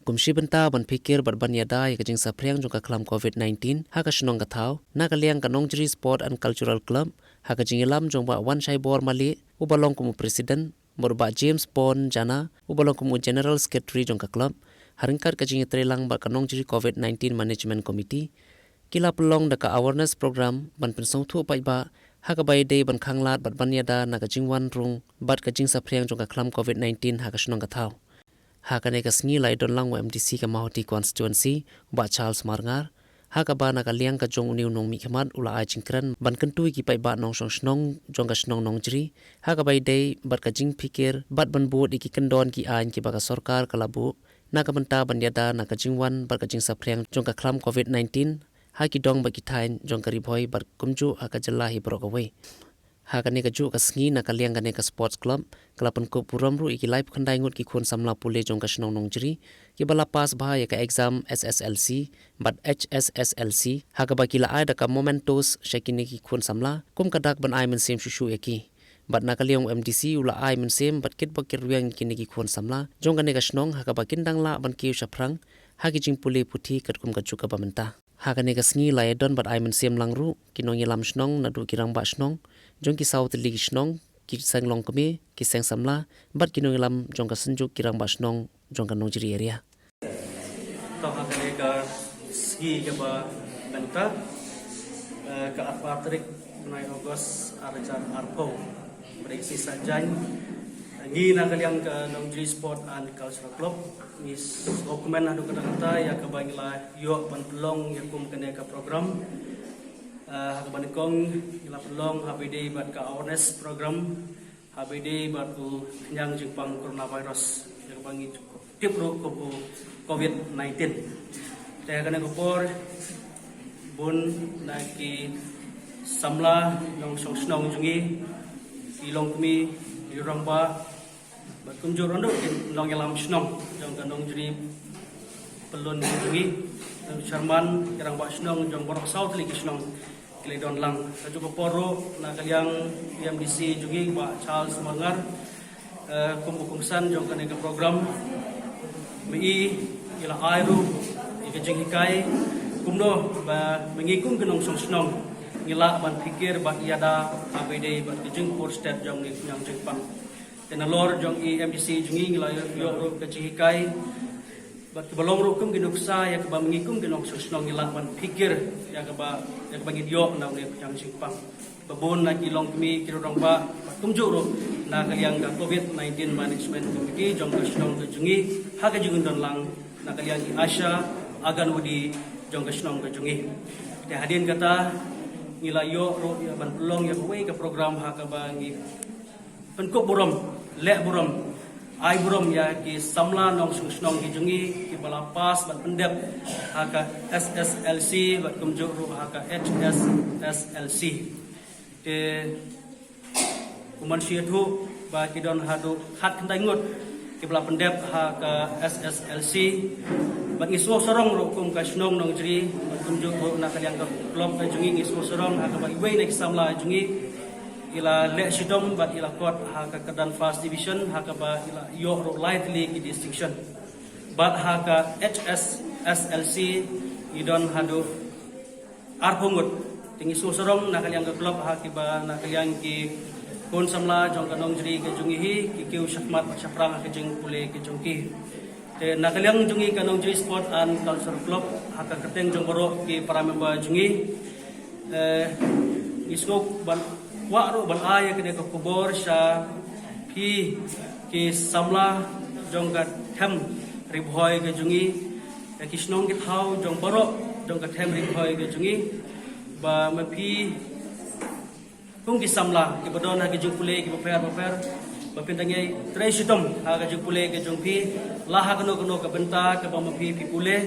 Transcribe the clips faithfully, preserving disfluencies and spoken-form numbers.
Kum shi bynta ban phikir bad ban ïada ïa ka jingsaphriang jong ka khlam covid nineteen ha ka shnong ka thaw, na ka liang ka Nongjri Sport and Cultural Club, ha ka jingïalam jong Bah Wanshaibor Mali, uba long kum u president, bad Bah James Pon Jana, uba long kum u general secretary jong ka club, ha ryngkat ka jingïatreilang bad ka Nongjri covid nineteen Management Committee, ki la pynlong da ka awareness program ban pynsngewthuh paidbah ha kaba ïadei ban khanglad bad ban ïada na ka jingwan rung bad ka jingsaphriang jong ka khlam covid nineteen ha ka shnong ka thaw. Ha kane ka sngi la ïadon lang u M D C ka Mawhati constituency, Bah Charles Marngar, ha kaba na ka liang ka jong une u nongmihkhmat u la ai jingkren ban kyntu ïa ki paidbah nongshong shnong jong ka shnong Nongjri ha kaba ïadei bad ka jingphikir bad ban bud ïa ki kyndon ki aiñ kiba ka sorkar ka la buh na ka bynta ban ïada na ka jingwan bad ka jingsaphriang jong ka khlam covid nineteen ha ki dong bad ki thaiñ jong ka Ri Bhoi bad kumjuh ha ka jylla hi baroh kawei. Ha kane kajuh ka sngi, na ka liang kane ka sports club ka la pynkup burom ruh ïa ki laiphew khyndai ngut ki khun samla pule jong ka shnong Nongjri kiba la pass bha ïa ka exam S S L C bad H S S L C, ha kaba ki la ai da ka mementos sha kine ki khun samla kum ka dak ban ai mynsiem shuh shuh ïa ki. Bad na ka liang u M D C u la ai mynsiem bad kitbok kitrwiang ïa kine ki khun samla jong kane ka shnong ha kaba kin dang lah ban kiew shaphrang ha ki jingpule puthi katkum kajuh kaba mynta. Ha kane ka sngi la ïadon bad ai mynsiem lang ruh ki nongïalam shnong naduh ki rangbah shnong jong ki saw tylli ki shnong, ki seng longkmie, ki seng samla bad ki nongïalam jong ka Synjuk ki Rangbah Shnong jong ka Nongjri area. To ha kane ka sngi kaba mynta, eh, ka arphew tarik bnai August arhajar arphew. Bad ka sngi Saitjaiñ, ngi na ka liang ka Nongjri Sport and Cultural Club ngi sngewkmen haduh katta katta ïa kaba ngi la ïoh ban pynlong ïa kum kane ka program. Eh, ha kaba nyngkong ngi la pynlong haba ïadei bad ka awareness program haba ïadei bad u khñiang jingpang coronavirus, ïa kaba ngi tip ruh kum u covid nineteen. Te ha kane ka por bun na ki samla nongshong shnong jong ngi, ki longkmie, ki rangbah bad kumjuh ruh ki nongïalam shnong jong ka Nongjri Pyllun jong ngi, chairman, ki rangbah shnong jong baroh saw tylli ki shnong ki la don lang. Kajuh ka por ruh na ka liang M D C jong ngi Bah Charles Marngar, eh, kum u kongsan jong kane ka program, me i i la ai ruh ïa ka jinghikai kumno ba me ngi kum ki nongshong shnong ngi lah ban phikir bad ïada haba ïadei bad ka jingpur stet jong ngi khñiang jingpang. Te nalor jong i M D C jong ngi ngi la ïoh ruh ka jinghikai bad kiba long ruh kum ki nuksa ïa kaba me ngi kum ki nongshong shnong ngi lah ban phikir ïa kaba, ïa kaba ngin ïoh na une u khñiang jingpang. Ba bun na ki longkmie, ki rangbah bad kumjuh ruh na ka liang ka covid nineteen Management Committee jong ka shnong ka jong ngi ha ka jingdon lang na ka liang ki ASHA, Anganwadi jong ka shnong ka jong ngi. Te hadien kata ngi la ïoh ruh ïa ban pynlong ïa kawei ka program ha kaba ngi pynkup burom, leh burom, ai burom ïa ki samla nongshong shnong ki jong ngi kiba la pass bad pyndep ha ka S S L C bad kumjuh ruh ha ka H S S L C. Te kumban shu ïathuh ba ki don haduh khatkhyndai ngut kiba la pyndep ha ka S S L C. Bad ngi sngewsarong ruh kum ka shnong Nongjri bad kumjuh ruh na ka liang ka club ka jong ngi, ngi sngewsarong ha kaba iwei na ki samla jong ngi i la leh shitom bad i la kot ha ka kyrdan first division ha kaba i la ïoh ruh lai tylli ki distinction. Bad ha ka H S S L C ngi don haduh arphew ngut. Te ngi sngewsarong na ka liang ka club ha kiba na ka liang ki khun samla jong ka Nongjri ka jong ngi hi ki kiew shakhmat bad shaphrang ha ka jingpule ka jong ki. Te na ka liang jong ngi ka Nongjri Sport and Culture Club ha ka kyrteng jong baroh ki para member jong ngi, eh, ngi sngewkwah ruh ban ai ïa kane ka khubor sha phi ki samla jong ka them Ri Bhoi ka jong ngi, ïa ki shnong ki thaw jong baroh jong ka them Ri Bhoi ka jong ngi, ba ma phi kum ki samla kiba don ha ki jingpule kiba pher ba pher, ba phin dang ïai trei shitom ha ka jingpule ka jong phi, la ha kano kano ka bynta kaba ma phi phi pule,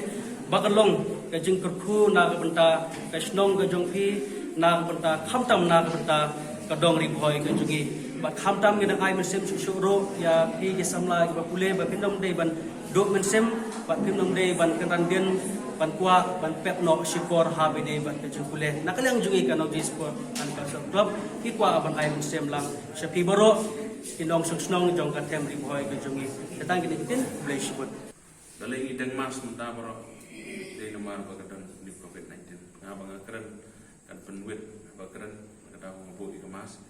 ba ka long ka jingkyrkhu na ka bynta ka shnong ka jong phi, na ka bynta khamtam na ka bynta ka dong Ri Bhoi ka jong ngi. Bad khamtam ngi dang ai mynsiem shuh shuh ruh ïa phi ki samla kiba pule ba phin ym dei ban duh mynsiem bad phin ym dei ban kynran dien ban kwah ban pep noh shipor haba ïadei bad ka jingpule. Na ka liang jong ngi ka Nongjri Sport and Culture Club ngi kwah ban ai mynsiem lang sha phi baroh ki nongshong shnong jong ka them Ri Bhoi ka jong ngi. Te tang kine ki ktien, khublei shibun. Balei ngi deng mask mynta baroh? Dei namar ba ka don une u covid nineteen. Nga ba nga kren kan pynwit ba kren, ka dei nga buh ïa ka mask.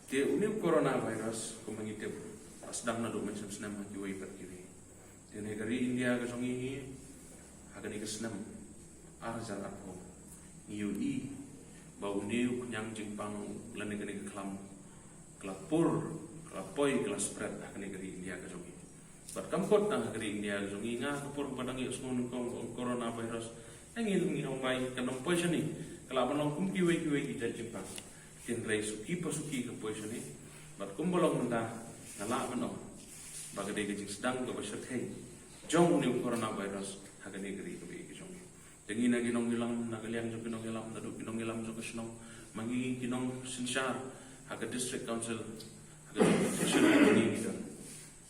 Te une u coronavirus kumba ngi tip, la sdang naduh mynshem snem ha kiwei pat kiwei. Te ne ka ri India ka jong ngi, ha kane ka snem ar hajar arphew, ngi ïohi ba une u khñiang jingpang lane kane ka khlam ka la pur, ka la poi, ka la spread ha kane ka ri India ka jong ngi. Bad kam kut tang ha ka ri India ka jong ngi, nga ka por ba dang ïohsngew nyngkong ong coronavirus, ngi ngi ong bai kan ym poi shane, ka lah ban long kum kiwei kiwei ki jait jingpang. Hynrei suki pa suki ka poi shane. Bad kumba long mynta, nga lah ban ong ba ka dei ka jingsdang kaba shyrkhei jong une u coronavirus ha kane ka ri kaba ïeit ka jong ngi. Te ngi na ki nongïalam, na ka liang jong ki nongïalam, naduh ki nongïalam jong ka shnong, ma ngi ki nongsynshar ha ka district council, ha ka jurisdiction kaba ngi don,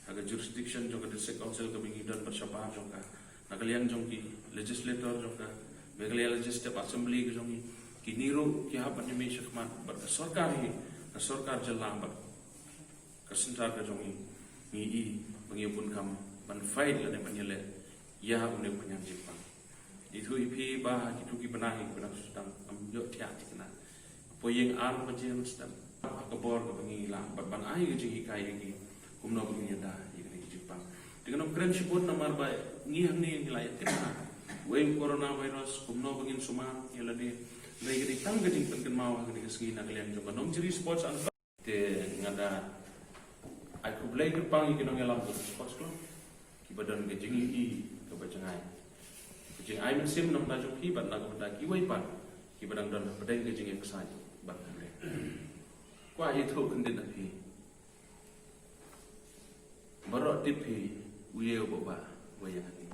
ha ka jurisdiction jong ka district council kaba ngi don bad shabar jong ka, na ka liang jong ki legislator jong ka Meghalaya Legislative Assembly ka jong ngi, kine ruh ki hap ban ïamih shakhmat bad ka sorkar hi, ka sorkar jylla bad ka synshar ka jong ngi, ngi i ba ngi bun kam ban fight lane ban ïaleh ïa une u khñiang jingpang. Ithuh ïa phi ba ha kitu ki bnai kiba dang sdang, ym ïoh thiah thikna. Poi ïing ar baje mynstep ha ka bor kaba ngi lah bad ban ai ka jinghikai ïa ki kumno ba kin ïada ïa kane ka jingpang. Te ngan ym kren shibun namar ba ngi hangne ngi la ïatip na uei u coronavirus, kumno ba ngin sumar ïa lade. Hynrei ka dei tang ka jingpynkynmaw ha kane ka sngi na ka liang jong ka Nongjri Sports and Te nga da ai khublei kyrpang ïa ki nongïalam jong ka Sports Club kiba don ka jingïohi kaba jngai, ka jingai mynsiem na ka bynta jong phi bad na ka bynta kiwei pat kiba dang don hapdeng ka jingïaksai bad khublei. Kwah ïathuh khyndiat na phi, baroh tip phi u ïew ba ba wa ïa ngi.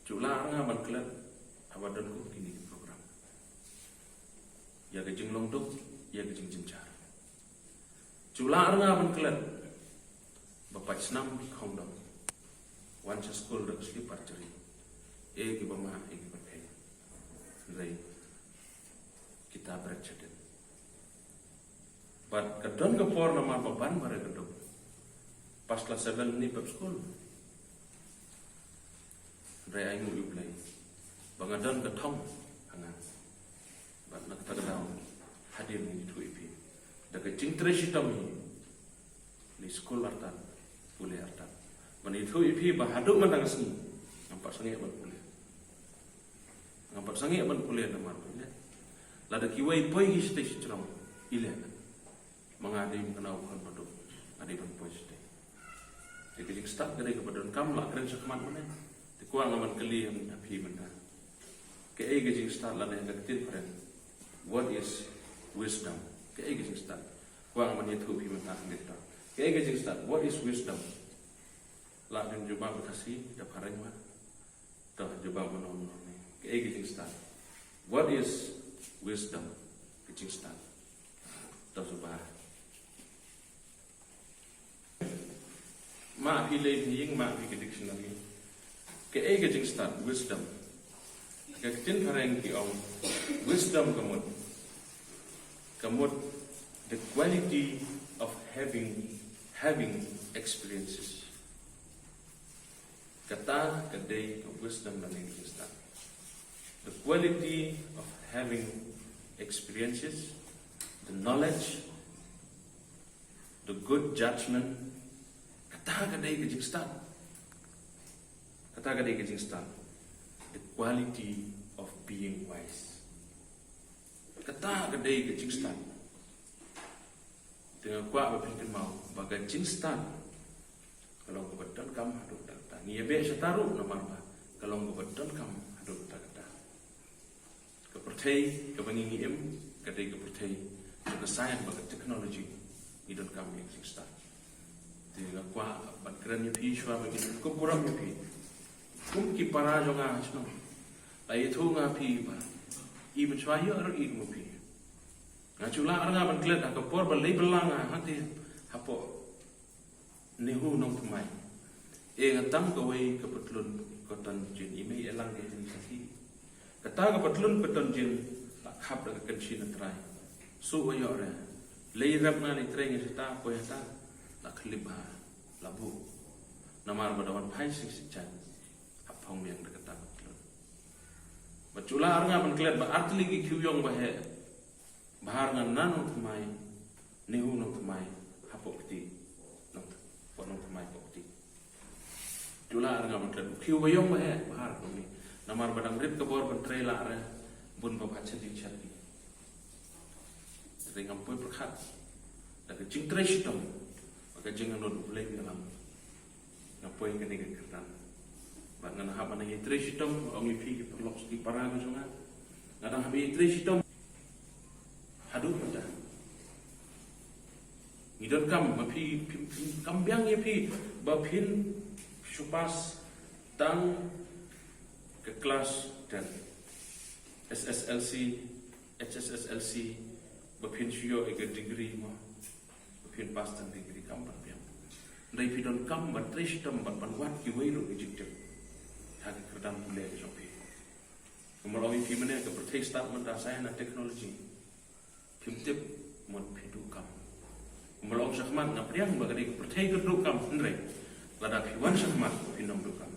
Ju lah ar nga ban klet haba don kum kine ki program, ïa ka jinglong duk, ïa ka jingjynjar. Ju lah ar nga ban klet ba pait snam ki khongdong, wan sha skul da ka slipar jri, e kiba mah e kiba pher. Hynrei kita bret shadien. Bad ka don ka por namar ba ban ba re ka duk, pas klas seven ne pep skul. Hynrei ai nguh ïa U Blei ba nga don ka thong ha nga. Bad na kata ka daw hadien ngi ïathuh ïa phi da ka jingtrei shitom hi. Leit skul artat, pule artat. Ban ïathuh ïa phi ba haduh mynta ka sngi ngam pat sangeh ban pule. Ngam pat sangeh ban pule namar ba ïa lada kiwei poi ki shatei shajrong, ïa leh. Ma nga dei ma kane u khun baduk, nga dei ban poi shatei. Te ka jingstad ka dei kaba donkam, la kren shakhmat mynne. Te kwah nga ban kylli ha phi mynta, kaei ka jingstad lane ka ktien phareng, what is wisdom? Kaei ka jingstad? Kwah nga ban ïathuh phi mynta hangne. Kaei ka jingstad, what is wisdom? La phin jubab da Khasi, da phareng ma. To jubab ma nong nong ne. Kaei ka jingstad? What is wisdom? Ka jingstad. To jubab. Ma phi lei phi ïing, ma phi ka dictionary. Kaei ka jingstad wisdom? Ka ktien phareng ki ong wisdom ka mut, ka mut the quality of having, having experiences. Kata ka dei ka wisdom lane ka jingstad. The quality of having experiences, the knowledge, the good judgment. Kata ka dei ka jingstad. Kata ka dei ka jingstad. The quality of being wise. Kata ka dei ka jingstad. Te nga kwah ba phin kynmaw ba ka jingstad ka long kaba donkam haduh katta katta. Ngi ïa beh shata ruh namar ba ka long kaba donkam haduh katta katta. Ka pyrthei kaba ngi ngi im ka dei ka pyrthei ka science bad ka technology. Ngi donkam ïa ka jingstad. Te nga kwah ban kren ïa phi shuwa ba ngi kup burom ïa phi kum ki para jong nga ha shnong. La ïathuh nga phi ba i mynshuwa ïoh ruh i kum phi. Nga shu lah ar nga ban klet ha ka por ba lei bylla nga hangtei hapoh NEHU Nongthymmai. E nga tam kawei ka patlun cotton jean, i mei e lang ka jean khaki. Kata ka patlun cotton jean la khap da ka kynshi na trai. Shu wa ïoh re. Lei rep nga lei trei nga shata poi hata, la khlip ha, la buh. Namar ba da wan phai shisha jan, ap phong miang da kata ka klun. Ba chula ar nga ban klet ba artylli ki khiew ïong ba heh. Bahar nga na nongthymmai, Nehu nongthymmai, hapoh kti, nong, hapoh nongthymmai hapoh kti. Chula ar nga ban klet, u khiew ba ïong ba heh, bahar nongni. Namar ba dang rit ka bor ban trei lah re, bun ba bha chadien chadien. Te ngam poi pyrkhat da ka jingtrei shitom, ba ka jingangnud U Blei ka lang. Nga poi kane ka kyrdan. Bad nga hap ban ïa trei shitom, ong ïa phi ki paralok ki para ka jong nga. Nga dang hap ïa trei shitom. Haduh mynta. Ngi donkam ba phi, phi, phi, kam biang ïa phi ba phin shu pass tang ka klas ten. S S L C, H S S L C, ba phin shu ïoh ïa ka degree mo. Ba phin pass tang degree kam pat biang. Hynrei phi donkam ban trei shitom bad ban wad kiwei ruh ki jingtip ha ka kyrdan pule ka jong phi. Kumba long ïa phi mynne ka pyrthei stad mynta science and technology. Phim tip mut phi duh kam. Kumba long shakhmat nga pdiang ba ka dei ka pyrthei ka duh kam hynrei lada phi wan shakhmat phin ym duh kam.